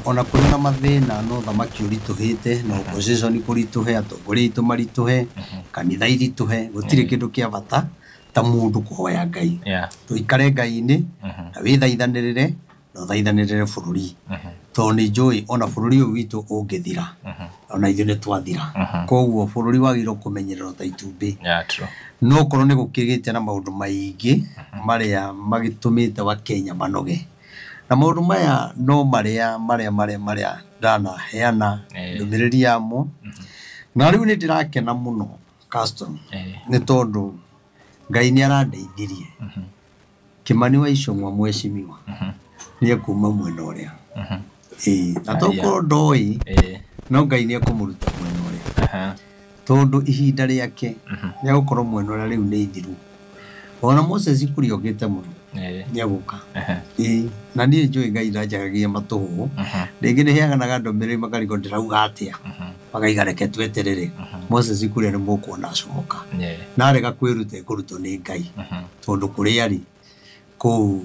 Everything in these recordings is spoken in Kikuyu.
Ona kũrĩ na mathĩna no thamaki ũritũhĩte na opposition kũritũhe, atongoria aitũ maritũhe, kanitha iritũhe, gũtirĩ kĩndũ kĩa bata ta mũndũ kũhoya Ngai. Tũikare Ngai-inĩ na wĩthaithanĩrĩre na ũthaithanĩrĩre bũrũri, tondũ nĩ njũĩ ona bũrũri ũyũ witũ ũngĩthira ona ithuĩ nĩ twathira. Koguo bũrũri wagĩrĩirwo kũmenyererwo ta itumbĩ. Yeah, true. No korwo nĩ gũkĩgĩte na maũndũ maingĩ marĩa magĩtũmĩte Wakenya manoge, na maũndũ maya no marĩa marĩa marĩa marĩa ndanaheana ndũmĩrĩri yamo. Na rĩu nĩ ndĩrakena mũno, Castro, nĩ tondũ Ngai nĩ arandeithirie. Kimani wa Ichung'wa, mheshimiwa, nĩ ekuma mwena ũrĩa. Ĩĩ, na tokorwo ndoĩ, no Ngai nĩ ekũmũruta mwena ũrĩa, tondũ ihinda rĩake rĩa gũkorwo mwena ũrĩa rĩu nĩ ithiru. Ona Moses Kuria okĩte mũno, nĩ egũka. Ĩĩ, na niĩ njũĩ Ngai ndanjagagia matũhũhũ. Rĩngĩ nĩ heanaga ndũmĩrĩri makarigwo ndĩrauga atĩa, makaiga reke tweterere. Moses Kuria nĩ mũkuona acomoka. Narega kwĩruta, ekũrutwo nĩ Ngai, tondũ kũrĩa arĩ kũu,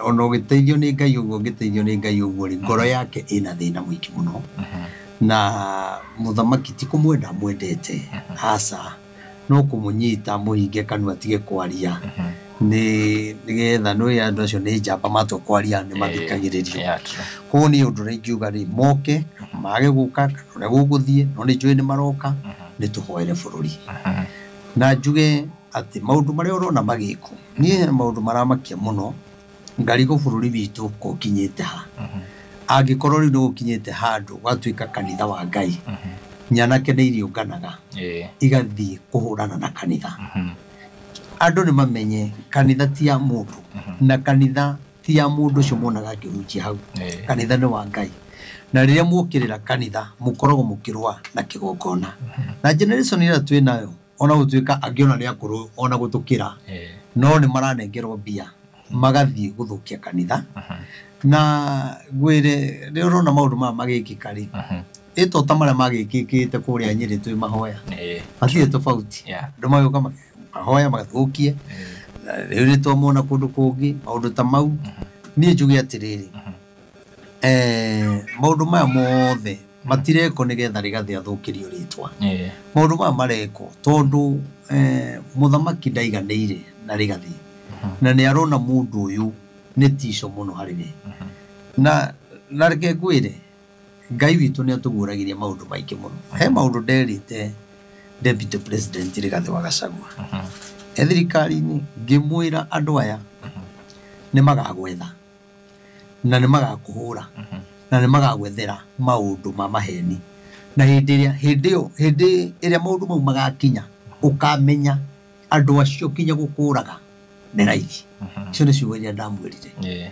ona ũgĩteithio nĩ Ngai ũguo, ũngĩteithio nĩ Ngai ũguo rĩ, ngoro yake ĩna thĩna mũingĩ mũno. Na mũthamaki ti kũmwenda amwendete, aca, no kũmũnyita mũhinge kanua atige kwaria, nĩ nĩgetha nĩ andũ acio nĩ njamba, matua kwaria nĩ mathikagĩrĩrio. Yeah, true. Koguo niĩ ũndũ ũrĩa ingiuga rĩ, moke mage gũka kana ũrĩa gũgũthiĩ, no nĩ njũĩ nĩ maroka. Nĩ tũhoere bũrũri. Na njuge atĩ maũndũ marĩa ũrona magĩkwo, niĩ hena maũndũ maramakia mũno, ngarigwo bũrũri witũ ko ũkinyĩte ha. Angĩkorwo rĩu nĩ gũkinyĩte handũ gwatuĩka kanitha wa Ngai, nyanake nĩ iriũnganaga igathiĩ kũhũrana na kanitha. Andũ nĩ mamenye kanitha ti ya mũndũ, na kanitha ti ya mũndũ ũcio monaga akĩhunjia hau. Kanitha nĩ wa Ngai, na rĩrĩa muokĩrĩra kanitha mũkoragwo mũkĩrũa na kĩgongona. Na generation ĩrĩa twĩ nayo, ona gũtuĩka angĩ ona nĩ akũrũ ona gũtũkĩra, no nĩ maranengerwo mbia magathiĩ gũthũkia kanitha. Na ngwĩre, rĩrĩa ũrona maũndũ maya magĩkĩka rĩ, ĩto ta marĩa magĩkĩkĩte kũrĩa Nyĩrĩ twĩ mahoya, matirĩ tofauti. Andũ magĩũka mahoya magathũkie. Rĩu nĩ twamona kũndũ kũngĩ maũndũ ta mau. Niĩ njuge atĩrĩrĩ, maũndũ maya mothe matirekwo nĩgetha Rigathĩ athũkĩrio rĩtwa. Maũndũ maya marekwo tondũ mũthamaki ndaiganĩire na Rigathĩ, na nĩ arona mũndũ ũyũ nĩ tico mũno harĩ we. Na reke ngwĩre, Ngai witũ nĩ atũguũragĩria maũndũ maingĩ mũno. He maũndũ nderĩte Deputy President Rigathĩ wa Gachagua e thirikari-inĩ, ngĩmwĩra andũ aya nĩ magagwetha na nĩ magakũhũra na nĩ magagwethera maũndũ ma maheni, na hĩndĩ ĩrĩa hĩndĩ ĩyo hĩndĩ ĩrĩa maũndũ mau magakinya, ũkamenya andũ acio kinya gũkũraga nĩ raithi. Icio nĩ ciugo iria ndamwĩrire.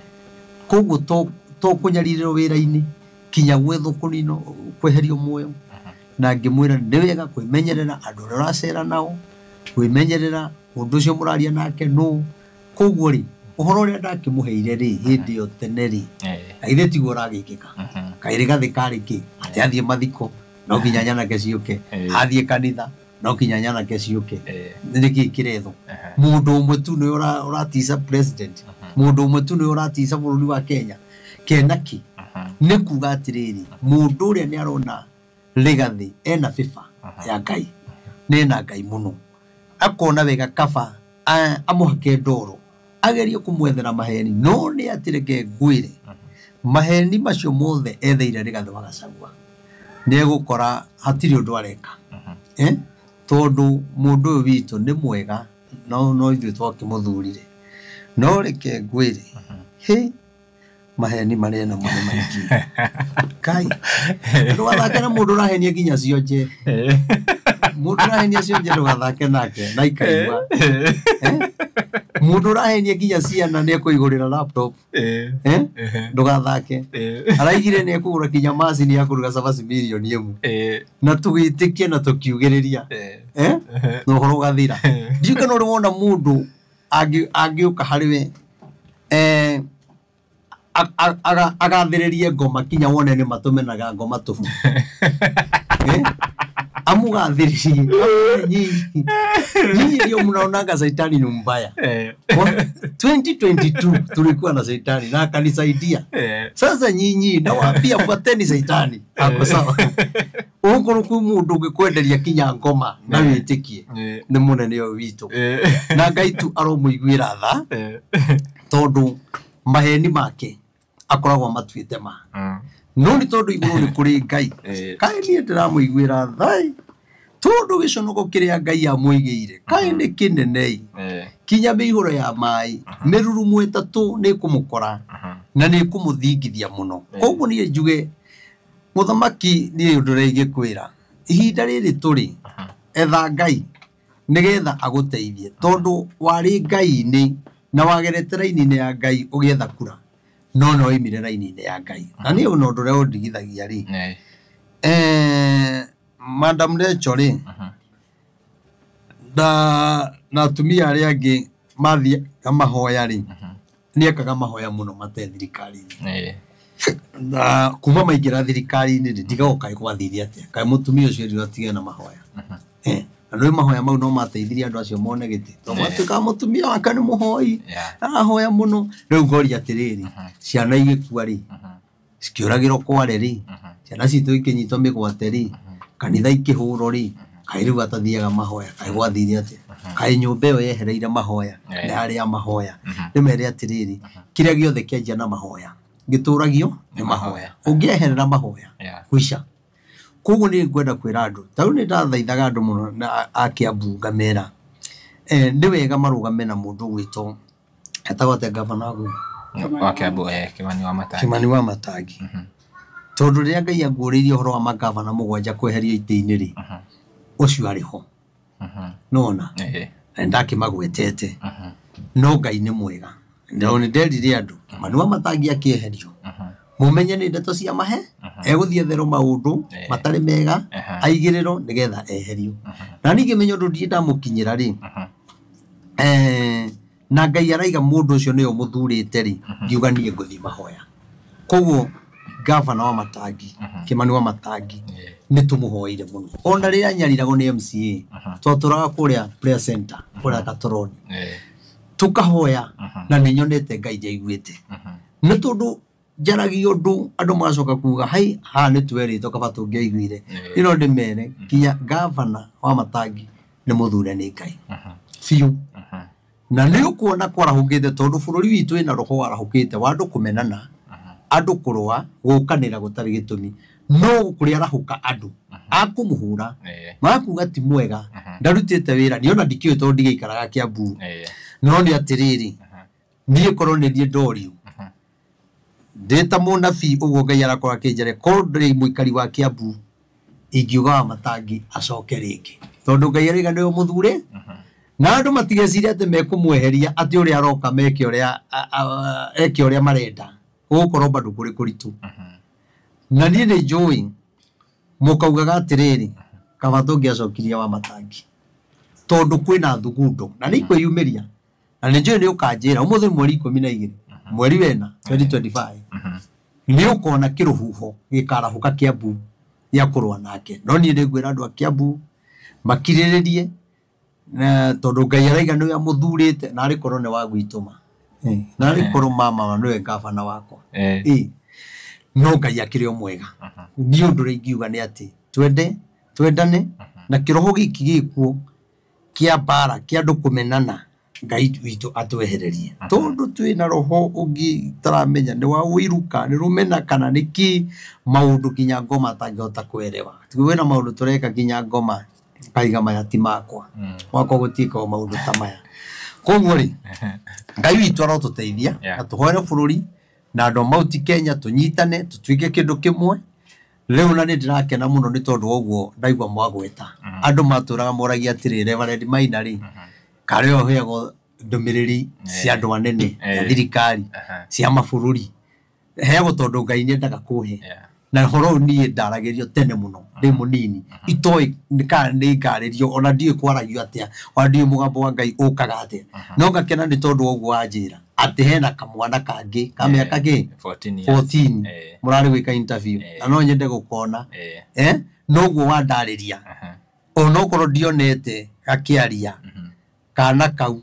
Koguo to kũnyarirĩrwo wĩra-inĩ, kinya gwethwo kũninwo, kweherio muoyo. Na ngĩmwĩra nĩ wega kwĩmenyerera andũ arĩa ũracera nao, kwĩmenyerera mũndũ ũcio mũraria nake nũ. Koguo rĩ, ũhoro ũrĩa ndakĩmũheire rĩ hĩndĩ ĩyo tene rĩ, na githĩ tiguo ũragĩkĩka? Kaĩ Rigathĩ karĩ kĩ atĩ athiĩ mathiko no nginya nyanake ciũke, athiĩ kanitha no nginya nyanake ciũke? Nĩ kĩĩ kĩrethwo? Mũndũ ũmwe tu nĩwe ũratica president, mũndũ ũmwe tu nĩwe ũratica bũrũri wa Kenya kena kĩ? Nĩ kuga atĩrĩrĩ, mũndũ ũrĩa nĩ arona Rigathĩ ena favor ya Ngai, nĩ ena Ngai mũno, akona wega kaba amũhake ndoro, agerie kũmwethera maheni. No nĩ atĩ reke ngwĩre, maheni macio mothe etheire Rigathĩ wa Gachagua, nĩ egũkora hatirĩ ũndũ areka, eh? Tondũ mũndũ ũyũ witũ nĩ mwega, no ithuĩ twakĩmũthurire. No reke ngwĩre, hĩ, maheni marĩa namo nĩ maingĩ. Kai ndũgathake na mũndũ ũrahenia nginya cionje. Mũndũ ũrahenia cionje ndũgathake nake na ikaigua. Eh? Mũndũ ũrahenia nginya ciana nĩ ekũigũrĩra laptop, eh? Ndũgathake. Araigire nĩ ekũgũra nginya macini ya kũruga cabaci mirioni 1, na tũgĩtĩkia na tũkiugĩrĩria, eh? Na ũhoro ũgathira. Ndiũĩ kana ũrĩ wona mũndũ angĩũka harĩ we, Agathĩrĩrie ngoma kinya wone nĩ matũmenaga ngoma tũbu. Amugathĩrĩrie nyinyi ndio mnaonaga saitani ni mbaya. 2022 tulikuwa na saitani na akanisaidia. Sasa nyinyi nawaambia fuateni saitani. Ako sawa. Okorwo kwĩ mũndũ ũngĩkwenderia kinya ngoma na wĩtĩkie nĩ mũnene ũyũ witũ. Na Ngai tu aromũiguĩra tha tondũ maheni make akoragwo matuĩte ma. No nĩ tondũ igũrũ nĩ kũrĩ Ngai. Kaĩ niĩ ndĩramũiguĩra tha tondũ gĩconoko kĩrĩa Ngai amũigĩire kaĩ nĩ kĩnene kinya mĩihũro ya maĩ mĩrurumo ĩtatũ nĩ ĩkũmũkora na nĩ ĩkũmũthingithia mũno. Koguo niĩ njuge mũthamaki niĩ ũndũ ũrĩa ingĩkwĩra ihinda rĩrĩ tũrĩ etha Ngai nĩgetha agũteithie tondũ warĩ Ngai-inĩ na wagerete raini-inĩ ya Ngai ũgĩetha kura no no oimire raini-inĩ ya Ngai. Na niĩ ona ũndũ ũrĩa ũndigithagia rĩ Madam Rachel rĩ na atumia arĩa angĩ mathiaga mahoya rĩ nĩ ekaga mahoya mũno mate thirikari-inĩ. Na kuma maingĩra thirikari-inĩ rĩ ndigago kaĩ gwathire atĩa kaĩ mũtumia ũcio erirwo atige na mahoya. Na nĩ mahoya mau no mateithirie andũ acio mone gĩtĩ tondũ matuĩkaga mũtumia wake nĩ mũhoi arahoya mũno. Rĩu ngoria atĩrĩrĩ ciana igĩkua rĩ cikĩũragĩrwo kware rĩ ciana citũ ikĩnyitwo mĩgwate rĩ kanitha ikĩhũrwo rĩ kaĩ rĩu atathiaga mahoya kaĩ gwathire atĩa kaĩ nyũmba ĩyo yehereire mahoya nĩ harĩa mahoya. Nĩmere atĩrĩrĩ kĩrĩa gĩothe kĩanjia na mahoya gĩtũragio nĩ mahoya ũngĩeherera mahoya kũica. Koguo nĩ ngwenda kwĩra andũ ta rĩu nĩ ndathaithaga andũ mũno na a Kiambu ngamera nĩ wega marũgame na mũndũ ũgwĩtwo etagwo atĩa gavana wa Kiambu Kimani wa Matangi. Kimani wa Matangi. Tondũ rĩrĩa Ngai anguũrĩirie ũhoro wa magavana mũgwanja kweherio itĩ-inĩ rĩ ũcio arĩ ho nona na ndakĩmagwetete no Ngai nĩ mwega. No nĩ nderire andũ Kimani wa Matangi akĩeherio mũmenye nĩ ndeto cia mahe egũthiĩ etherwo maũndũ matarĩ mega aigĩrĩrwo nĩgetha eherio. Na niĩ ngĩmenya ũndũ ndirĩ ndamũkinyĩra rĩ na Ngai araiga mũndũ ũcio nĩwe mũthurĩte rĩ ngiuga niĩ ngũthiĩ mahoya. Koguo gavana wa Matangi Kimani wa Matangi nĩ tũmũhoeire mũno. Ona rĩrĩa anyariragwo nĩ MCA twatũraga kũrĩa prayer center kũrĩa Gatoroni tũkahoya na nĩ nyonete Ngai njaiguĩte. Nĩ tondũ njaragia ũndũ andũ magacoka kuga hai haha nĩ twerĩtwo kaba tũngĩaiguire. Ĩno ndĩmere kinya gavana wa Matangi nĩ mũthure nĩ Ngai biũ. Na nĩ ũkuona kwarahũkĩte tondũ bũrũri witũ wĩna roho warahũkĩte wa andũ kũmenana andũ kũrũa gũkanĩra gũtarĩ gĩtũmi no kũrĩa arahũka andũ akũmũhũra magakuga ti mwega ndarutĩte wĩra niĩ ona ndikĩũĩ tondũ ndigĩikaraga Kiambu. No nĩ atĩrĩrĩ niĩ korwo nĩ niĩ ndorio ndĩ ta mũnabii ũguo Ngai arakorwo akĩnjĩra korwo ndĩ mũikari wa Kiambu ingiuga wa Matangi acoke rĩngĩ tondũ Ngai araiga nĩwe mũthure na andũ matigecirie atĩ mekũmweheria atĩ ũrĩa aroka meke ũrĩa eke ũrĩa marenda gũgũkorwo bado kũrĩ kũritũ. Na niĩ nĩ njũĩ mũkaugaga atĩrĩrĩ kaba tũngĩacokirie wa Matangi tondũ kwĩna thugundo na nĩ ikwĩyumĩria na nĩ njũĩ nĩ ũkanjĩra ũmũthĩ mweri 12 mweri wena 2025 nĩ ũkona kĩrũhuho gĩkarahũka Kiambu gĩa kũrũa nake. No niĩ nĩngwĩra andũ a Kiambu makirĩrĩrie na tondũ Ngai araiga nĩwe amũthurĩte na arĩ korwo nĩ wa gwitũ ma na arĩ korwo mama nĩwe gavana wakwa no Ngai akĩrĩ o mwega. Niĩ ũndũ ũrĩa ingiuga nĩ atĩ twendane na kĩroho gĩkĩ gĩkuo kĩa mbara kĩa andũ kũmenana Ngai witũ atwehererie tondũ twĩna roho ũngĩ taramenya nĩ wa ũiru kana nĩ rũmena kana nĩ kĩ maũndũ kinya ngoma atangĩhota kwerewa. Kwĩna maũndũ tũreka kinya ngoma kaiga maya ti makwa wakwa gũtiĩkagwo maũndũ ta maya. Koguo rĩ Ngai witũ arotũteithia na tũhoere bũrũri na andũ a Mount Kenya tũnyitane tũtuĩke kĩndũ kĩmwe. Rĩu na nĩ ndĩrakena mũno nĩ tondũ wa ũguo ndaigua mwagweta andũ matũraga moragia atĩrĩ Reverend Maina rĩ karĩ we ũheagwo ndũmĩrĩri cia andũ anene ya thirikari cia mabũrũri heagwo tondũ Ngai nĩendaga kũhe na ũhoro ũyũ niĩ ndaragĩrio tene mũno ndĩ mũnini itoĩ kana nĩ ngarĩrio ona ndiũĩ kwaragio atĩa ona ndiũĩ mũgambo wa Ngai ũkaga atĩa no ngakena nĩ tondũ wa ũguo wanjĩra. Atĩ hena kamwana kangĩ ka mĩaka kĩ 14 years. 14 Eh. mũrarĩ gwĩka interview Eh. na no nyende gũkona Eh. noguo wandarĩria Aha. onokorwo ndionete gakĩaria Mhm. kana kau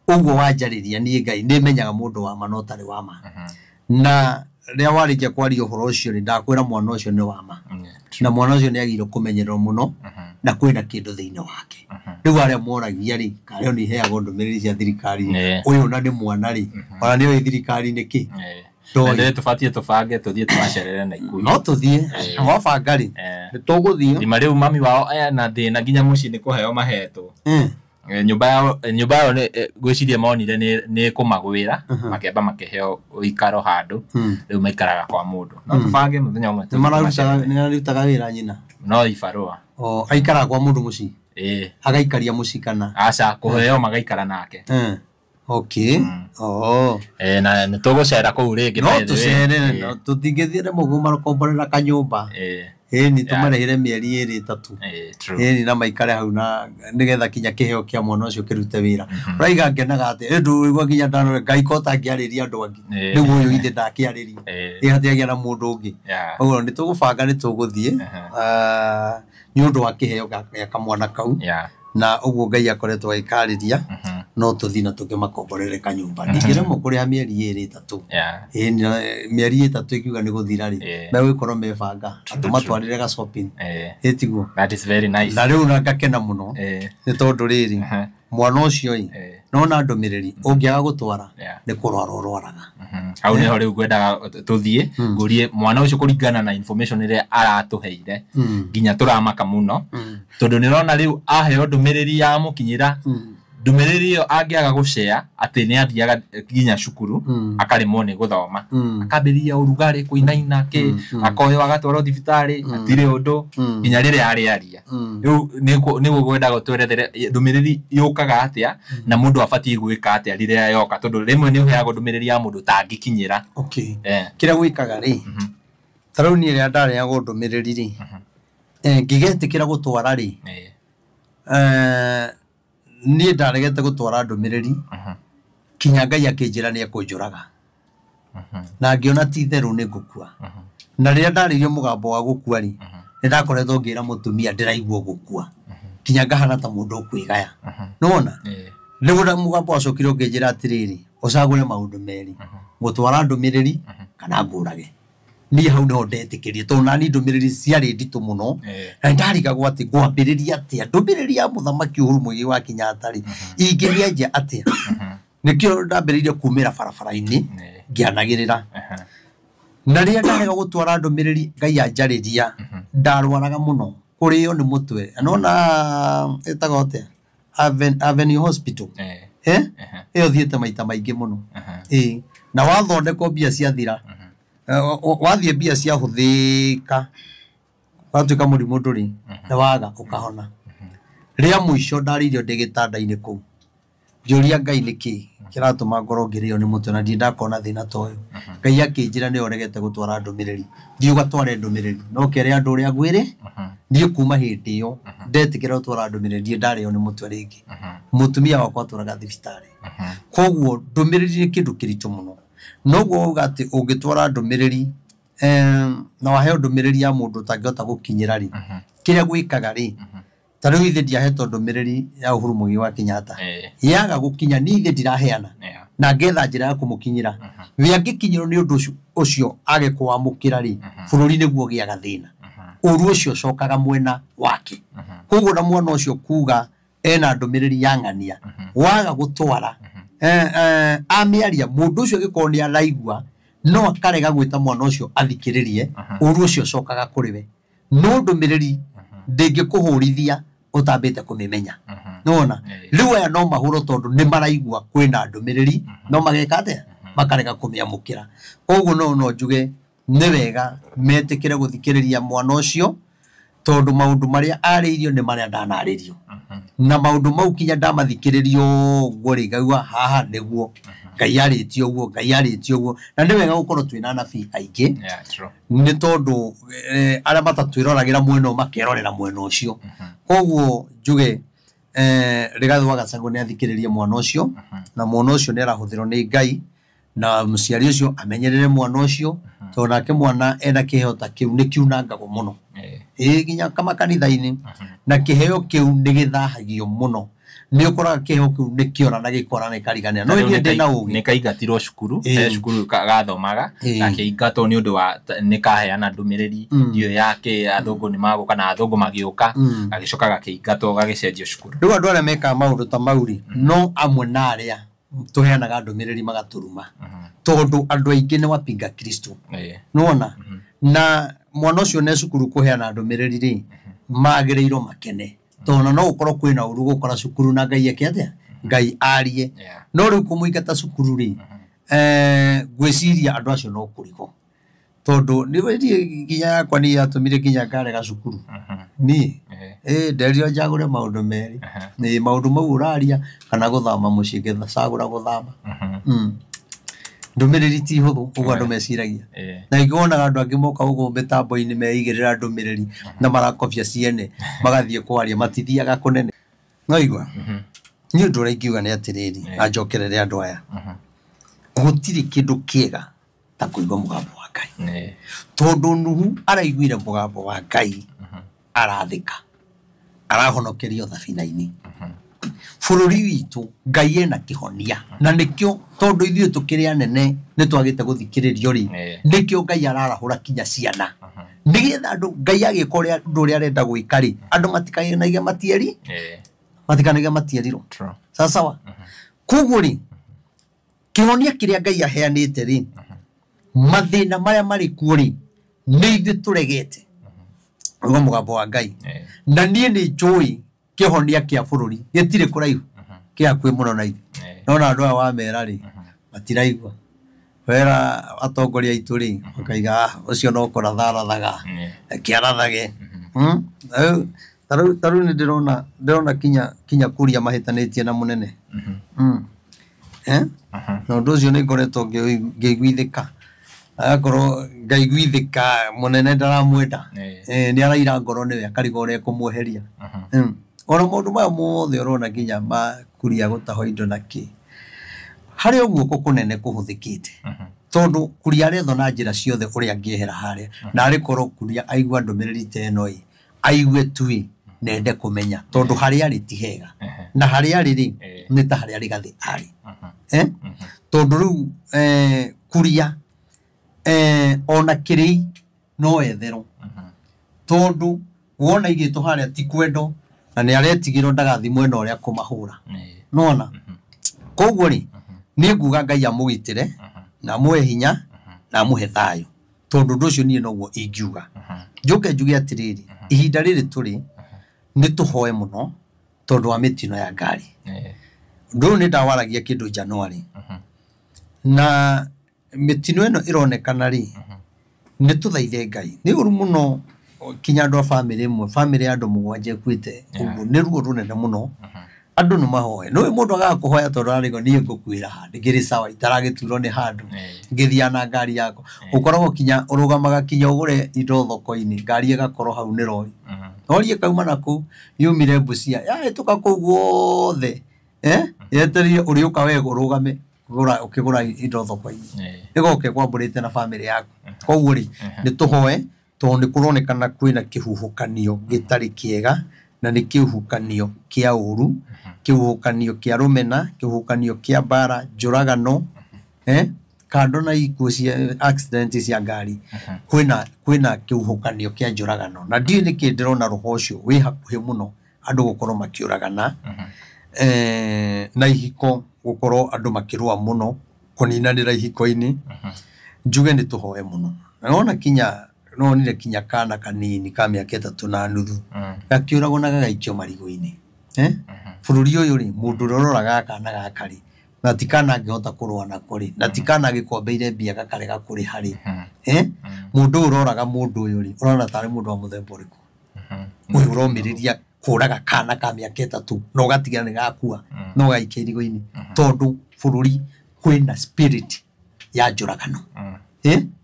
ũguo wanjarĩria niĩ Ngai nĩmenyaga mũndũ wa ma na ũtarĩ wa ma Mhm. na rĩrĩa warĩkia kwaria ũhoro ũcio rĩ ndakwĩra mwana ũcio nĩ wa ma Yeah. na mwana ũcio nĩ agĩrĩirwo kũmenyererwo mũno Mhm. na kwĩna kĩndũ thĩinĩ wake Mhm. rĩu arĩa moragia rĩ karĩa nĩ iheagwo ndũmĩrĩri cia thirikari Yeah. ũyũ na nĩ mwana rĩ ona nĩ oĩ thirikari nĩ kĩ Eh. Ndoĩ. Na ndĩ tũbatiĩ tũbange tũthiĩ tũgacerere Naikuru. No tũthiĩ wabanga rĩ Eh. nĩ tũgũthiĩ Rima rĩu mami wao ena thĩna nginya mũciĩ nĩ kũheo mahetwo. Eh. Nyũmba yao ngwĩciria monire nĩ kũmagwĩra makĩamba makĩheo ũikaro handũ rĩu maikaraga kwa mũndũ no tũbange mũthenya ũmwe Nĩ tũthiĩ mararutaga tũmacerere. nĩ ararutaga wĩra nyina no ibarũa o aikaraga kwa mũndũ mũciĩ ĩĩ agaikaria mũciĩ kana aca kũheo magaikara nake Eh. Okay. Oh. Na nĩ tũgũcera kũu rĩngĩ No by the way. tũcere no tũtingĩthiĩ rĩmwe kũmakomborera kanyũmba Ĩĩ, ĩni tũmarehire mĩeri ĩrĩ ĩtatũ ĩĩ, true. ĩni na maikare hau na nĩgetha kinya kĩheo kĩa mwana ũcio kĩrute wĩra ũraiga ngenaga atĩ ĩ ndũigua nginya ndanore Ngai ko ũtangĩarĩria andũ angĩ Ĩĩ. nĩguo ũyũ ithe ndakĩarĩria Ĩĩ. ĩ hatiagĩa na mũndũ ũngĩ Yeah. ũguo nĩ tũgũbanga nĩ tũgũthiĩ Mhm. nĩ ũndũ wa kĩheo gĩa kamwana kau Yeah. na ũguo Ngai akoretwo agĩkarĩria Mhm. no tũthiĩ na tũkĩmakomborere kanyũmba ndingĩremwo kũrĩha mĩeri ĩrĩ ĩtatũ Yeah. ĩĩ na mĩeri ĩtatũ ĩkiuga nĩ gũthira rĩ Ĩĩ. megũgĩkorwo mebanga tũmatwarĩre ga shopping Ĩĩ. ĩ tiguo That is very nice. na rĩu na ngakena mũno Ĩĩ. nĩ tondũ rĩrĩ Mhm. mwana ũcio ĩ Ĩĩ. nona ndũmĩrĩri ũngĩaga gũtwara Yeah. nĩ kũrwara ũrwaraga Mhm. Hau nĩho rĩu ngwendaga tũthiĩ ngũrie mwana ũcio kũringana na information ĩrĩa aratũheire nginya tũramaka mũno tondũ nĩ ũrona rĩu aheo ndũmĩrĩri yamũkinyĩra ndũmĩrĩri ĩyo angĩaga gũcea atĩ nĩ athiaga nginya cukuru akaremwo nĩ gũthoma akambĩrĩria ũrugarĩ kũinaina kĩ akoywo agatwarwo thibitarĩ hatirĩ ũndũ nginya rĩrĩa arĩaria rĩu nĩguo ngwendaga ũtwerethere ndũmĩrĩri yũkaga atĩa na mũndũ abatiĩ gwĩka atĩa rĩrĩa yoka tondũ rĩmwe nĩ ũheagwo ndũmĩrĩri ya mũndũ ũtangĩkinyĩra okay Eh. kĩrĩa gwĩkaga rĩ ta rĩu niĩ rĩrĩa ndareagwo ndũmĩrĩri rĩ ngĩgetĩkĩra gũtwara rĩ Eh. niĩ ndaregete gũtwara ndũmĩrĩri Mhm. kinya Ngai akĩnjĩra nĩ ekũnjũraga Mhm. na ngĩona ti itherũ nĩ ngũkua na rĩrĩa ndarĩirio mũgambo wa gũkua rĩ nĩ ndakoretwo ngĩra mũtumia ndĩraigua gũkua kinya ngahana ta mũndũ ũkwĩgaya nĩwona Eh. nĩguo mũgambo wacokire ũkĩnjĩra atĩrĩrĩ ũcagũre maũndũ merĩ gũtwara ndũmĩrĩri kana ngũrage niĩ hau nĩho ndetĩkĩrie tondũ nani ndũmĩrĩri ciarĩ nditũ mũno Eh. na ndarigagwo atĩ ngwambĩrĩria atĩa ndũmĩrĩri ya mũthamaki Uhuru Muigai wa Kenyatta rĩ ingĩmĩanjia atĩa nĩkĩo ndambĩrĩirie kumĩra barabara-inĩ Eh. ngĩanagĩrĩra Aha. na rĩrĩa ndarega gũtwara ndũmĩrĩri Ngai anjarĩria ndarwaraga mũno kũrĩo nĩ mũtwe nona ĩtagwo atĩa Avenue Hospital Eh. eh Aha. ĩyo thiĩte maita maingĩ mũno Aha. ĩĩ na wathondekwo mbia ciathira wathiĩ mbia ciahũthĩka watuĩka mũrimũ ndũrĩ nĩ waga ũkahona rĩa mũico ndarĩirio ndĩ gĩtanda-inĩ kũu ngĩũria Ngai nĩkĩ kĩratũma ngorwo ngĩrĩo nĩ mũtwe na ndirĩ ndakona thĩna ta ũyũ Ngai akĩnjĩra nĩwe ũregete gũtwara ndũmĩrĩri thiĩ ũgatware ndũmĩrĩri no kere andũ ũrĩa ngwĩrĩ niĩ kuma hĩndĩ ĩyo ndetĩkĩra gũtwara ndũmĩrĩri ndirĩ ndarĩo nĩ mũtwe rĩngĩ mũtumia wakwa atũraga thibitarĩ koguo ndũmĩrĩri nĩ kĩndũ kĩritũ mũno noguo wauga atĩ ũngĩtwara ndũmĩrĩri na waheo ndũmĩrĩri ya mũndũ ũtangĩhota gũkinyĩra rĩ kĩrĩa gwĩkaga rĩ ta rĩu ithe ndiahetwo ndũmĩrĩri ya Uhuru Muigai wa Kenyatta Eh. yaga gũkinya niĩ ithe ndiraheana Yeah. na ngetha njĩra ya kũmũkinyĩra we angĩkinyĩrwo nĩ ũndũ ũcio age kũwamũkĩra rĩ bũrũri nĩguo ũgĩaga thĩna ũru ũcio ũcokaga mwena wake koguo na mwana ũcio kuga ena ndũmĩrĩri ya ng'ania waga gũtwara amĩaria mũndũ ũcio angĩkorwo nĩ araigua no akarega gwĩta mwana ũcio athikĩrĩrie ũru ũcio ũcokaga kũrĩ we no ndũmĩrĩri ndĩngĩkũhũrithia ũtambĩte kũmĩmenya nĩwona rĩu aya no mahũrwo tondũ nĩ maraigua kwĩna ndũmĩrĩri no mageka atĩa makarega kũmĩamũkĩra koguo no njuge nĩ wega metĩkĩre gũthikĩrĩria mwana ũcio tondũ maũndũ marĩa arĩirio nĩ marĩa ndanarĩrio na maũndũ mau kinya ndamathikĩrĩrio ũguo rĩ ngaigua haha nĩguo Ngai arĩtie ũguo Ngai arĩtie ũguo na nĩ wega gũkorwo twĩna anabii aingĩ Yeah, true. nĩ tondũ arĩa matatwĩroragĩra mwena ũyũ makerorera mwena ũcio koguo njuge Rigathi wa Gachagua nĩ athikĩrĩrie mwana ũcio, na mwana ũcio nĩ arahũthĩrwo nĩ Ngai, na mũciari ũcio amenyerere mwana ũcio, tondũ nake mwana ena kĩheo ta kĩu nĩ kiunangagwo mũno. Ĩĩ nginya makanitha-inĩ, na kĩheo kĩu nĩ gĩthahagio mũno. Nĩ ũkoraga kĩheo kĩu nĩ kĩora na gĩkora na gĩkariganĩra. No niĩ ndĩ na ũgĩ. Nĩ kaingatirwo cukuru, he cukuru gathomaga, gakĩingatwo nĩ ũndũ wa nĩ kaheana ndũmĩrĩri ndiũĩ yake, athũngũ nĩ magũka na athũngũ magĩũka, gagĩcoka gakĩingatwo gagĩcenjio cukuru. Rĩu andũ arĩa mekaga maũndũ ta mau rĩ, no amwe na arĩa tũheanaga ndũmĩrĩri magatũruma, tondũ andũ aingĩ nĩ wapinga Kristo. Nĩwona? Na mwana ũcio ne cukuru kũheana ndũmĩrĩri rĩ, magĩrĩirwo makene, tondũ no gũkorwo kwĩna ũru gũkora cukuru na Ngai eke atĩa? Ngai arie. No rĩu kũmũingata cukuru rĩ, ngwĩciria andũ acio no kũrigwo, tondũ niĩ nginya yakwa nĩ yatũmire nginya ngarega cukuru. Niĩ nderirwo njagũre maũndũ merĩ, nĩ maũndũ mau ũraria kana gũthama mũciĩ, ngĩcagũra gũthama. Ndũmĩrĩri ti hũthũ ũguo andũ meciragia. Na ingĩ wonaga andũ angĩ moka ũguo mĩtambo-inĩ meigĩrĩra ndũmĩrĩri na marakobia ciene magathiĩ kwaria, matithiaga kũnene. No igua niĩ ũndũ ũrĩa ingiuga nĩ atĩrĩrĩ, na njokerere andũ aya, gũtirĩ kĩndũ kĩega ta kũigua mũgambo wa Ngai. Tondũ Nuhu araiguire mũgambo wa Ngai, arathĩka, arahonokerio thabina-inĩ. Bũrũri witũ Ngai ena kĩhonia, na nĩkĩo tondũ ithuĩ tũkĩrĩ anene nĩ twagĩte gũthikĩrĩrio rĩ, nĩkĩo Ngai ararahũra kinya ciana, nĩgetha andũ Ngai agĩka ũrĩa ũndũ ũrĩa arenda gwĩka rĩ, andũ matikanaige matieri, matikanaige matierirwo. Sawa sawa. Koguo rĩ, kĩhonia kĩrĩa Ngai aheanĩte rĩ, mathĩna marĩa marĩ kuo rĩ, nĩ ithuĩ tũregete ũguo mũgambo wa Ngai. Na niĩ nĩ njũĩ kĩhonia kĩa bũrũri gĩtirĩ kũraihu, kĩ hakuhĩ mũno na ithuĩ. Nona andũ aya wamera rĩ, matiraigua. Wera atongoria aitũ rĩ, makaiga ũcio no kũratha arathaga, reke arathage. Ta rĩu nĩ ndĩrona kinya Kuria mahĩtanĩtie na mũnene. Na ũndũ ũcio nĩ ngoretwo ngĩiguithĩka, agakorwo ngaiguithĩka mũnene ndaramwenda, nĩ araira ngoro nĩwe akarigwo ũrĩa ekũmweheria. Ona maũndũ maya mothe ũrona nginya ma Kuria gũtahwo indo na kĩ, harĩ o guoko kũnene kũhũthĩkĩte, tondũ Kuria arethwo na njĩra ciothe ũrĩa angĩehera harĩa, na arĩ korwo Kuria aigua ndũmĩrĩri ta ĩno ĩ, aigue tu ĩ, na ende kũmenya, tondũ harĩa arĩ ti hega, na harĩa arĩ rĩ, nĩ ta harĩa Rigathĩ arĩ. Tondũ rĩu Kuria ona kĩrĩi no etherwo, tondũ wona igĩtwo harĩa ti kwendo, na nĩ aretigĩrwo ndagathiĩ mwena ũrĩa kũmahũra. Nĩwona? Koguo rĩ, niĩ nguga Ngai amũgitĩre, na amũhe hinya, na amũhe thayũ, tondũ ũndũ ũcio niĩ noguo ingiuga. Njoke njuge atĩrĩrĩ, ihinda rĩrĩ tũrĩ nĩ tũhoe mũno tondũ wa mĩtino ya ngari. Ũndũ ũyũ nĩ ndawaragia kĩndũ January, na mĩtino ĩno ĩronekana rĩ, nĩ tũthaithe Ngai. Nĩ ũru mũno kinya andũ a bamĩrĩ ĩmwe, bamĩrĩ ya andũ mũgwanja ĩkuĩte ũguo, nĩ ruo rũnene mũno. Andũ nĩ mahoe. Nĩũĩ mũndũ agaga kũhoya tondũ ararigwo niĩ ngũkuĩra ha, ndĩkĩrĩ sawa itaragĩturwo nĩ handũ, ngĩthiaga na ngari yakwa. Ũkoragwo kinya ũrũgamaga kinya ũgũre indo thoko-inĩ, ngari ĩgakorwo hau nĩ rori. Rori ĩkauma na kũu, yumire Busia, yahĩtũka kũu guothe, yetereire ũrĩũka we ũrũgame ũkĩgũra indo thoko-inĩ. Ĩgoka ĩkwambũrĩte na bamĩrĩ yaku. Koguo rĩ, nĩ tũhoe tondũ nĩ kũronekana kwĩna kĩhuhũkanio gĩtarĩ kĩega, na nĩ kĩhuhũkanio kĩa ũru, kĩhuhũkanio kĩa rũmena, kĩhuhũkanio kĩa mbara, njũragano, kando na ikuũ cia accident cia ngari, kwĩna kĩhuhũkanio kĩa njũragano. Na ndiũĩ nĩkĩ ndĩrona roho ũcio wĩ hakuhĩ mũno andũ gũkorwo makĩũragana, na ihiko gũkorwo andũ makĩrũa mũno kũninanĩra ihiko-inĩ. Njuge nĩ tũhoe mũno. Na nona kinya nonire kinya kana kanini ka mĩaka 3.5 gakĩũragwo na gagaikio marigũ-inĩ. Bũrũri ũyũ rĩ, mũndũ ũrĩa ũroraga kana gaka rĩ, na ti kana angĩhota kũrũa nako rĩ, na ti kana agĩkombeire mbia gakarega kũrĩha rĩ, mũndũ ũyũ ũroraga mũndũ ũyũ rĩ, ũrona tarĩ mũndũ wa mũthemba ũrĩkũ? Ũyũ ũromĩrĩria kũraga kana ka mĩaka 3 na ũgatiga nĩ gakua, na ũgaikia irigũ-inĩ, tondũ bũrũri kwĩna spirit ya njũragano.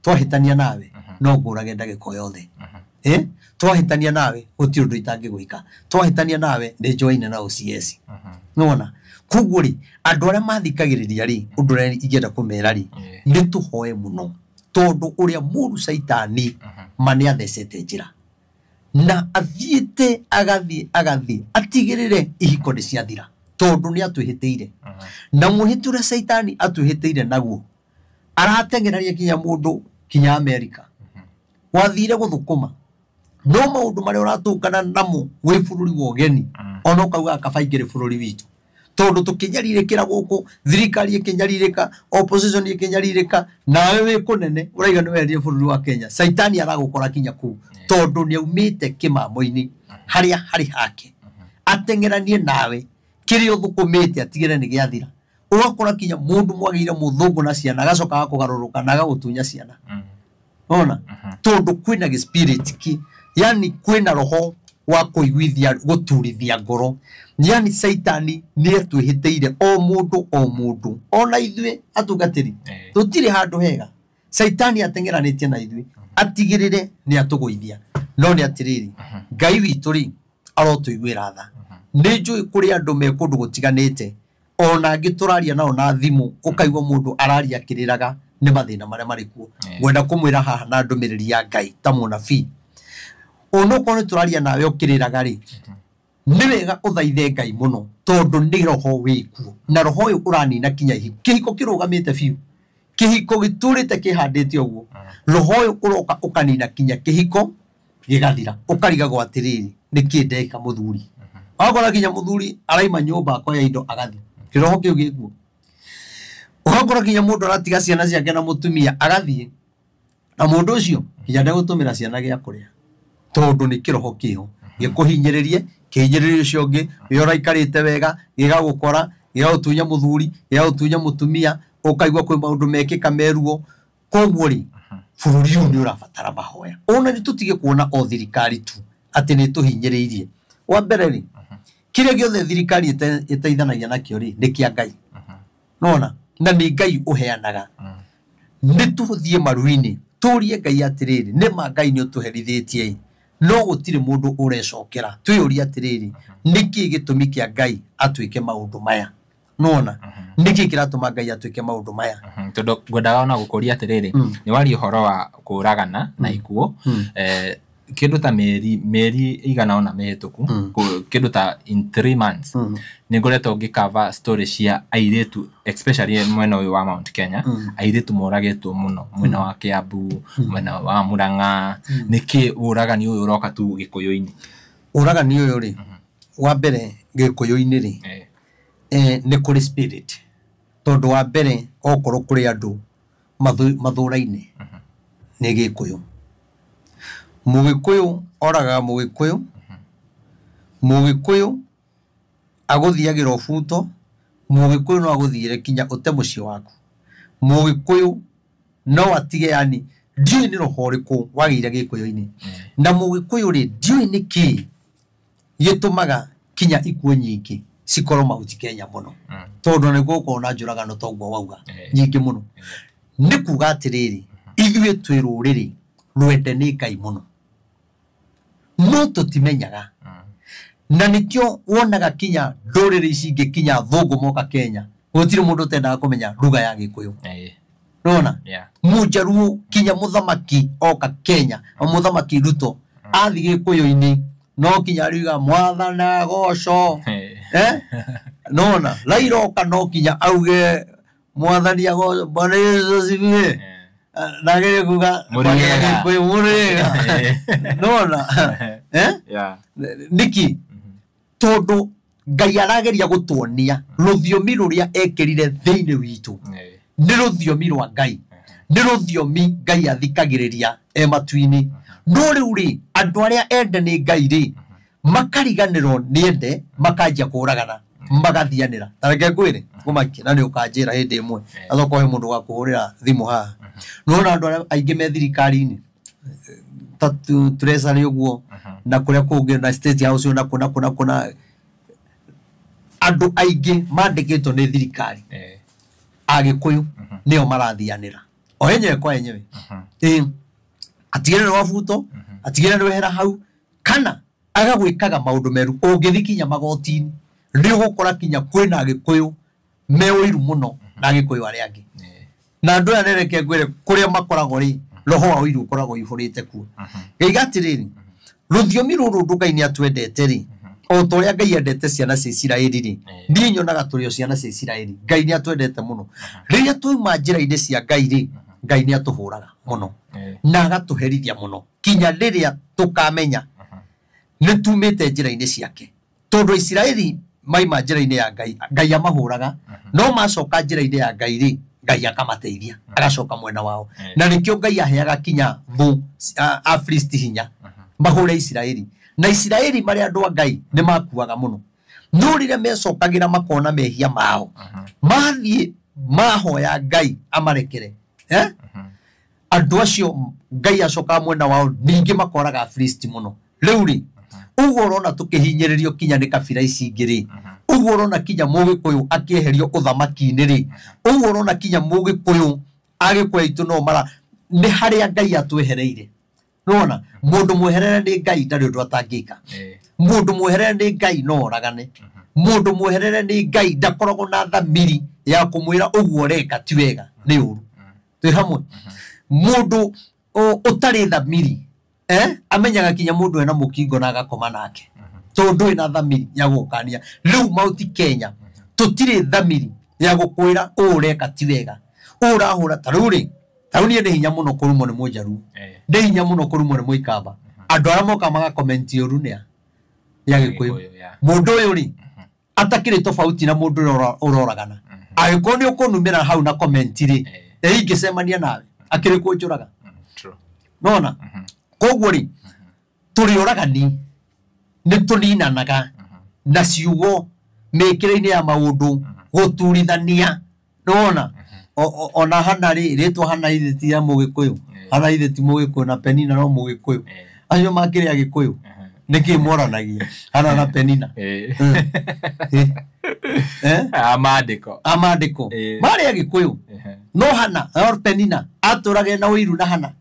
Twahĩtania nawe no ngũrage ndagĩka o yothe. Twahĩtania nawe gũtirĩ ũndũ itangĩgwĩka, twahĩtania nawe nĩ njoine na OCS. Nĩwona? Koguo rĩ, andũ arĩa mathikagĩrĩria rĩ, ũndũ ũrĩa ingĩenda kũmera rĩ, nĩ tũhoe mũno, tondũ ũrĩa mũru caitani ma nĩ athecete njĩra na athiĩte agathiĩ atigĩrĩre ihiko nĩ ciathira, tondũ nĩ atwĩhĩtĩire. Na mwĩhĩtĩ ũrĩa caitani atwĩhĩtĩire naguo arateng'eraria kinya mũndũ kinya Amerika wathire gũthũkũma, no maũndũ marĩa ũratũngana namo wĩ bũrũri wa ũgeni ona ũkauga kaba ingĩrĩ bũrũri witũ, tondũ tũkĩnyarirĩkĩra gũkũ, thirikari ĩkĩnyarirĩka, opposition ĩkĩnyarirĩka, nawe wĩ kũnene ũraiga nĩ wendia bũrũri wa Kenya. Caitani aragũkora kinya kũu, tondũ nĩ aumĩte kĩmamo-inĩ harĩa harĩ hake ateng'eranie nawe kĩrĩa ũthũkũmĩte atigĩre nĩ gĩathira. Ũgakora kinya mũndũ mwagĩire mũthũngũ na ciana agacoka agakũgarũrũka na agagũtunya ciana. Ona tondũ kwĩna gĩ spirit ki, yani kwĩna roho wa kũiguithia gũturithia ngoro, yani caitani nĩ atwĩhĩtĩire o mũndũ o mũndũ, ona ithuĩ atungatĩri tũtirĩ handũ hega. Caitani ateng'eranĩtie na ithuĩ atigĩrĩre nĩ atũgũithia. No nĩ atĩrĩrĩ, Ngai witũ rĩ arotũiguĩra tha. Nĩ njũĩ kũrĩ andũ me kũndũ gũtiganĩte, ona angĩ tũraria nao na thimũ ũkaigua mũndũ araria akĩrĩraga nĩ mathĩna marĩa marĩ kuo. Ngwenda kũmwĩra haha na ndũmĩrĩri ya Ngai ta mũnabii, onokorwo nĩ tũraria nawe ũkĩrĩraga rĩ, nĩ wega ũthaithe Ngai mũno, tondũ nĩ roho wĩkuo, na roho ũyũ ũranina kinya ihiko. Kĩhiko kĩrũgamĩte biũ, kĩhiko gĩtũrĩte kĩhandĩte ũguo, roho ũyũ ũroka ũkanina kinya kĩhiko gĩgathira, ũkarigagwo atĩrĩrĩ, nĩkĩ ndeka mũthuri? Wakora kinya mũthuri araima nyũmba akoya indo agathiĩ, kĩroho kĩu gĩkuo. Ũgakora kinya mũndũ aratiga ciana ciake na mũtumia agathiĩ, na mũndũ ũcio kinya ndegũtũmĩra ciana gĩa kũrĩa, tondũ nĩ kĩroho kĩho gĩkũhinyĩrĩrie, kĩhinyĩrĩrie ũcio ũngĩ, we ũraikarĩte wega, gĩgagũkora, gĩgagũtunya mũthuri, gĩgagũtunya mũtumia, ũkaigua kwĩ maũndũ mekĩka meruo. Koguo rĩ, bũrũri ũyũ nĩ ũrabatara mahoya. Ona nĩ tũtige kuona o thirikari tu atĩ nĩ tũhinyĩrĩirie. Wa mbere rĩ, kĩrĩa gĩothe thirikari ĩteithanagia nakĩo rĩ, nĩ kĩa Ngai. Nona na nĩ Ngai ũheanaga. Nĩ tũthiĩ maru-inĩ tũrie Ngai atĩrĩrĩ, nĩ ma Ngai nĩ ũtũherithĩtie, no gũtirĩ mũndũ ũrecokera. Twĩyũrie atĩrĩrĩ, nĩkĩ gĩtũmi kĩa Ngai atuĩke maũndũ maya? Nona nĩkĩ kĩratũma Ngai atuĩke maũndũ maya? Tondũ ngwendaga ona gũkũria atĩrĩrĩ, nĩ waria ũhoro wa kũragana na ikuũ, kĩndũ ta mĩeri igana ona mĩhĩtũku, kĩndũ ta in 3 months, nĩ ngoretwo ngĩcover story cia airĩtu, especially mwena ũyũ wa Mount Kenya, airĩtu moragĩtwo mũno mwena wa Kiambu, mwena wa Murang'a. Nĩkĩ ũragani ũyũ ũroka tu Gĩkũyũ-inĩ? Ũragani ũyũ rĩ, wa mbere Gĩkũyũ-inĩ rĩ, nĩ kũrĩ spirit, tondũ wa mbere okorwo kũrĩ andũ mathũraine nĩ Gĩkũyũ. Mũgĩkũyũ oragaga mũgĩkũyũ, mũgĩkũyũ agũthiagĩra ũbuto, mũgĩkũyũ no agũthiĩre kinya ũte mũciĩ waku, mũgĩkũyũ no atige, yani ndiũĩ nĩ roho ũrĩkũ wagĩire Gĩkũyũ-inĩ. Na mũgĩkũyũ rĩ, ndiũĩ nĩkĩ gĩtũmaga kinya ikuũ nyingĩ cikorwo Mount Kenya mũno, tondũ nĩguo gũkorwo na njũragano toguo wauga nyingĩ mũno. Nĩ kuga atĩrĩrĩ, ithuĩ twĩ rũrĩrĩ rwende nĩ Ngai mũno, no tũtimenyaga. Na nĩkĩo wonaga kinya ndũrĩrĩ ici ingĩ, kinya athũngũ moka Kenya, gũtirĩ mũndũ ũtendaga kũmenya lugha ya Gĩkũyũ. Nona Mũnjaruo kinya mũthamaki oka Kenya, mũthamaki Ruto athiĩ Gĩkũyũ-inĩ no kinya ariuga mwathani agoco. Nona Raila oka no kinya auge mwathani agoco, Bwana Yesu asifiwe. Nagere kuga Gĩkũyũ mũrĩega. Nona nĩkĩ? Tondũ Ngai arageria gũtuonia rũthiomi rũrĩa ekĩrire thĩinĩ witũ nĩ rũthiomi rwa Ngai, nĩ rũthiomi Ngai athikagĩrĩria e matu-inĩ. No rĩu rĩ, andũ arĩa ende nĩ Ngai rĩ, makariganĩrwo nĩ ende, makanjia kũragana, magathianĩra. Ta reke ngwĩre, ngũmakie na nĩ ũkanjĩra hĩndĩ ĩmwe, acoka ũhe mũndũ wa kũhũrĩra thimũ haha. Nĩwona andũ arĩa aingĩ me thirikari-inĩ ta Treasury ũguo, na kũrĩa kũngĩ, na State House, na kũ na kũ na kũ, na andũ aingĩ mandĩkĩtwo nĩ thirikari Agĩkũyũ nĩo marathianĩra o enyewe kwa enyewe. Atigĩrĩre wa buto, Atigĩrĩre nĩ wehera hau kana agagwĩkaga maũndũ meru. Ũngĩthiĩ kinya magoti-inĩ nĩ ũgũkora kinya kwĩna Agĩkũyũ me ũiru mũno na Agĩkũyũ arĩa angĩ. Na andũ aya nĩreke ngwĩre kũrĩa makoragwo rĩ, roho wa ũiru ũkoragwo ũihũrĩte kuo. Ngaiga atĩrĩrĩ, rũthiomi rũrũ ũndũ Ngai nĩ atwendete rĩ, o ta ũrĩa Ngai endete ciana cia Isiraeli rĩ, niĩ nyonaga tũrĩ o ciana cia Isiraeli. Ngai nĩ atwendete mũno. Rĩrĩa twauma njĩra-inĩ cia Ngai rĩ, Ngai nĩ atũhũraga mũno na agatũherithia mũno kinya rĩrĩa tũkamenya nĩ tumĩte njĩra-inĩ ciake. Tondũ Isiraeli maima njĩra-inĩ ya Ngai, Ngai amahũraga, no macoka njĩra-inĩ ya Ngai rĩ, Ngai akamateithia, agacoka mwena wao. Na nĩkĩo Ngai aheaga kinya thũ Afilisti hinya mahũre Isiraeli. Na Isiraeli marĩ andũ a Ngai nĩ makuaga mũno. No rĩrĩa mecokagĩra makona mehia mao, mathiĩ mahoya Ngai amarekere. Andũ acio Ngai acokaga mwena wao, ningĩ makoraga Afilisti mũno. Rĩu rĩ, ũguo ũrona tũkĩhinyĩrĩrio kinya nĩ kabira ici ingĩ rĩ, ũguo ũrona kinya Mũgĩkũyũ akĩeherio ũthamaki-inĩ rĩ, ũguo ũrona kinya Mũgĩkũyũ Agĩkũyũ aitũ no mara nĩ harĩa Ngai atwehereire. Nĩwona mũndũ mweherere nĩ Ngai ndarĩ ũndũ atangĩka. Mũndũ mweherere nĩ Ngai no oragane. Mũndũ mweherere nĩ Ngai ndakoragwo na thamiri ya kũmwĩra ũguo ũreka ti wega, nĩ ũru. Twĩ hamwe. Mũndũ ũtarĩ thamiri, amenyaga kinya mũndũ ena mũkingo na agakoma nake. Tondũ ndũrĩ na thamiri ya gũgũkania. Rĩu Mount Kenya tũtirĩ thamiri ya gũkwĩra ũũ ũreka ti wega, ũũ ũrahũra. Ta rĩu rĩ, ta rĩu niĩ nĩ hinya mũno kũrumwo nĩ Mũnjaruo, nĩ hinya mũno kũrumwo nĩ Mũikamba. Andũ arĩa moka magakomenti ũru nĩ a? Nĩ Agĩkũyũ. Mũndũ ũyũ rĩ, atakĩrĩ tofauti na mũndũ ũrĩa ũroragana. Angĩkorwo nĩ ũkũnumĩra hau na comment rĩ, ingĩcemania nawe akĩrĩ kũnjũraga. Nona koguo rĩ, tũrĩ oragani, nĩ tũninanaga na ciugo mĩkĩre-inĩ ya maũndũ, gũturithania. Nĩwona ona Hana rĩ, rĩtwa Hana ithe ti ya Mũgĩkũyũ, Hana ithe ti Mũgĩkũyũ na Penina no Mũgĩkũyũ. Acio makĩrĩ Agĩkũyũ, nĩkĩ moranagia Hana na Penina? Amandĩko. Amandĩko marĩ Agĩkũyũ, no Hana no Penina atũrage na ũiru na Hana.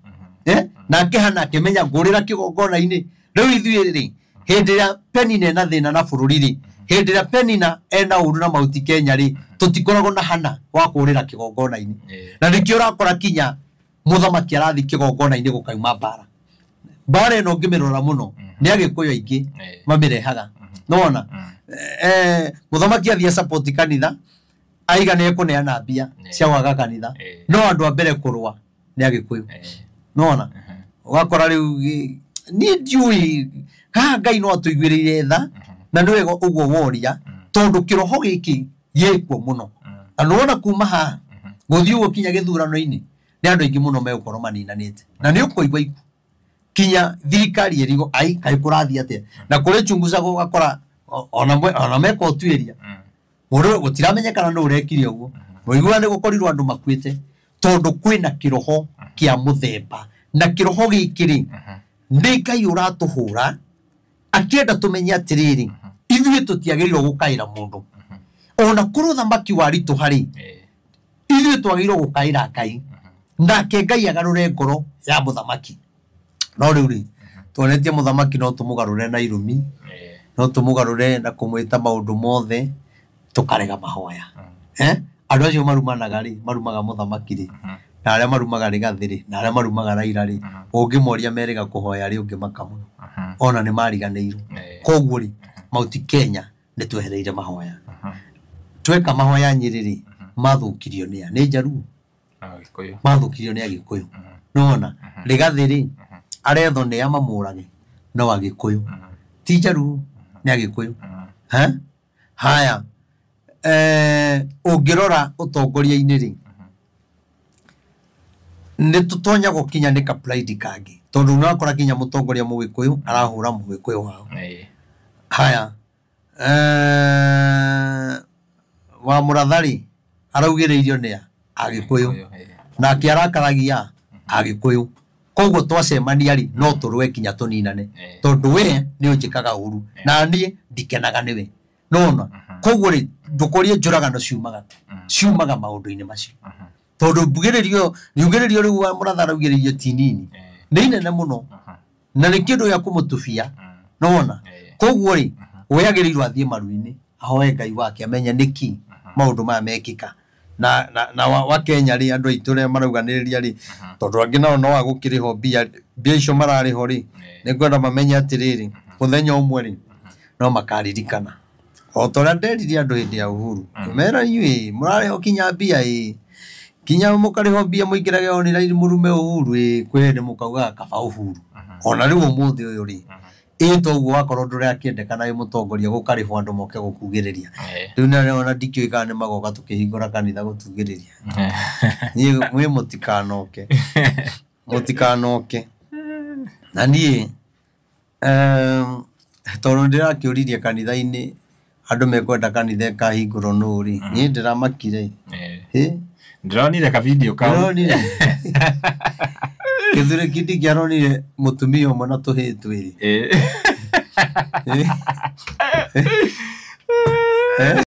Nake Hana akĩmenya ngũrĩra kĩgongona-inĩ. Rĩu ithuĩ rĩ, hĩndĩ ĩrĩa Penina ena thĩna na bũrũri rĩ, hĩndĩ ĩrĩa Penina ena ũru na Mount Kenya rĩ, tũtikoragwo na Hana wa kũrĩra kĩgongona-inĩ. Na nĩkĩo ũrakora kinya mũthamaki arathiĩ kĩgongona-inĩ gũkauma mbara. Mbara ĩno ũngĩmĩrora mũno nĩ Agĩkũyũ aingĩ mamĩrehaga. Nĩwona mũthamaki athiĩ support kanitha, aiga nĩ ekũneana mbia cia gwaka kanitha, no andũ a mbere kũrũa nĩ Agĩkũyũ. Nĩwona ũgakora rĩu niĩ ndiũĩ haha Ngai no atũiguĩrĩire tha, na nĩ wega ũguo woria, tondũ kĩroho gĩkĩ gĩkuo mũno. Na nĩwona kuma haha gũthiĩ ũguo kinya gĩthurano-inĩ nĩ andũ aingĩ mũno megũkorwo maninanĩte. Na nĩ ũkũigua ikuũ kinya thirikari ĩrigwo ai kaĩ kũrathiĩ atĩa. Na kũrĩ chunguza ũgakora ona meka ũtuĩria mũndũ gũtiramenyekana nũ ũrekire ũguo. Mũiguaga nĩ gũkorirwo andũ makuĩte tondũ kwĩna kĩroho kĩa mũthemba. Na kĩroho gĩkĩ rĩ, nĩ Ngai ũratũhũra akĩenda tũmenye atĩrĩrĩ, ithuĩ tũtiagĩrĩirwo gũkaĩra mũndũ. Ona korwo thamaki waritũha rĩ, ithuĩ twagĩrĩirwo gũkaĩra Ngai, nake Ngai agarũre ngoro ya mũthamaki. No rĩu rĩ, tuonetie mũthamaki no tũmũgarũre na irumi, no tũmũgarũre na kũmwĩta maũndũ mothe, tũkarega mahoya. Andũ acio marumanaga rĩ, marumaga mũthamaki rĩ, na arĩa marumaga Rigathĩ rĩ, na arĩa marumaga Raila rĩ, ũngĩmoria merĩga kũhoya rĩ, ũngĩmaka mũno. Ona nĩ mariganĩirwo. Koguo rĩ, Mount Kenya nĩ twehereire mahoya. Tweka mahoya Nyĩrĩ rĩ, mathũkirio nĩ a? Nĩ Njaruo. Mathũkirio nĩ Agĩkũyũ. Nĩwona Rigathĩ rĩ, arethwo nĩ a mamũrage no Agĩkũyũ. Ti Njaruo, nĩ Agĩkũyũ. Haya, ũngĩrora ũtongoria-inĩ rĩ, nĩ tũtonyagwo kinya nĩ ka pride kangĩ, tondũ nĩ wakora kinya mũtongoria Mũgĩkũyũ arahũra Mũgĩkũyũ wao. Haya, wa Mũratha rĩ, araugĩrĩirio nĩ a? Agĩkũyũ. Nake arakaragia Agĩkũyũ. Koguo twacemania rĩ, no tũrũe kinya tũninane, tondũ we nĩ ũnjĩkaga ũru na niĩ ndikenaga nĩwe. Nĩwona? Koguo rĩ, ndũkorie njũragano ciumaga ciumaga maũndũ-inĩ macio. Tondũ mbugĩrĩrio, riugĩrĩrio rĩu wa Mũratha araugĩrĩirio ti nini, nĩ inene mũno. Na nĩ kĩndũ gĩa kũmũtubia. Nĩwona? Koguo rĩ, we agĩrĩirwo athiĩ maru-inĩ ahoe Ngai wake amenye nĩkĩ maũndũ maya mekĩka. Na wa Kenya rĩ, andũ aitũ arĩa marauganĩrĩria rĩ, tondũ angĩ nao no agũkĩrĩhwo mbia, mbia icio mararĩhwo rĩ, nĩngwenda mamenye atĩrĩrĩ, mũthenya ũmwe rĩ, no makaririkana. O ta ũrĩa nderire andũ hĩndĩ ya Uhuru, ngĩmera inyuĩ mũrarĩhwo kinya mbia ĩ, kinya mũkarĩhwo mbia mũingĩrage online mũrume Uhuru ĩ, kwĩ hĩndĩ mũkaugaga kaba Uhuru. Ona rĩu ũmũthĩ ũyũ rĩ, ĩ toguo wakorwo ndũrakĩendekana wĩ mũtongoria gũkarĩhwo andũ moke gũkugĩrĩria. Rĩu na ona ndikĩũĩ kana nĩ magoka tũkĩhingũra kanitha gũtugĩrĩria. Niĩ mwĩ mũtikanoke. Mũtikanoke. Na niĩ tondũ ndĩrakĩũririe kanitha-inĩ andũ mekwenda kanitha ĩkahingũrwo nũ rĩ, niĩ ndĩramakire. Hĩ? Ndĩronire ka video kau. Ndĩronire. Gĩthure Kindiki aronire mũtumia ũmwe na tũhĩĩ twĩrĩ.